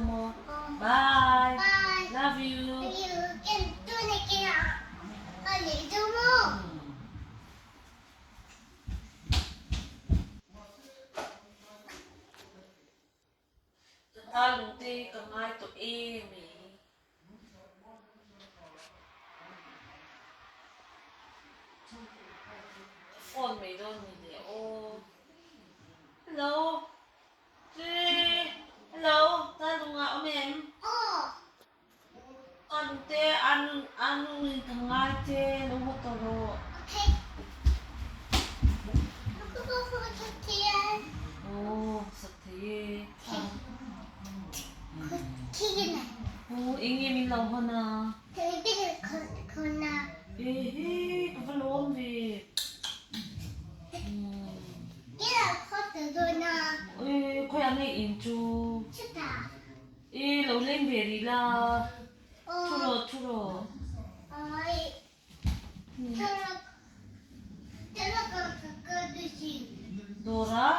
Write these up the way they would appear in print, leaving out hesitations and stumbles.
maw? Bye. Love you. Ka lungte hi ka ngai tawh em e. Ka phone mai dawn ni le aw. Hello. Hello, ta lungah awm em? Ka lungte a nungin ka ngai che, lo haw tawh rawh. Aw, sak thei e. Aw, eng nge min lo hawn a? Ehe, ka va lawm ve. Ui, khawiah nge in chu? I lo leng ve rih la. Thu rawh, thu rawh. Dawrah?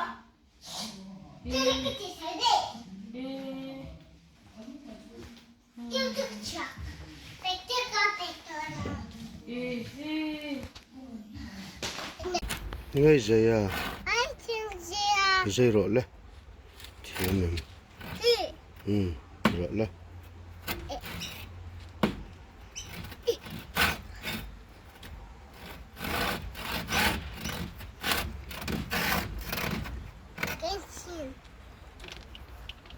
Ngai zai a zai rawh le thiam em umm rawh le.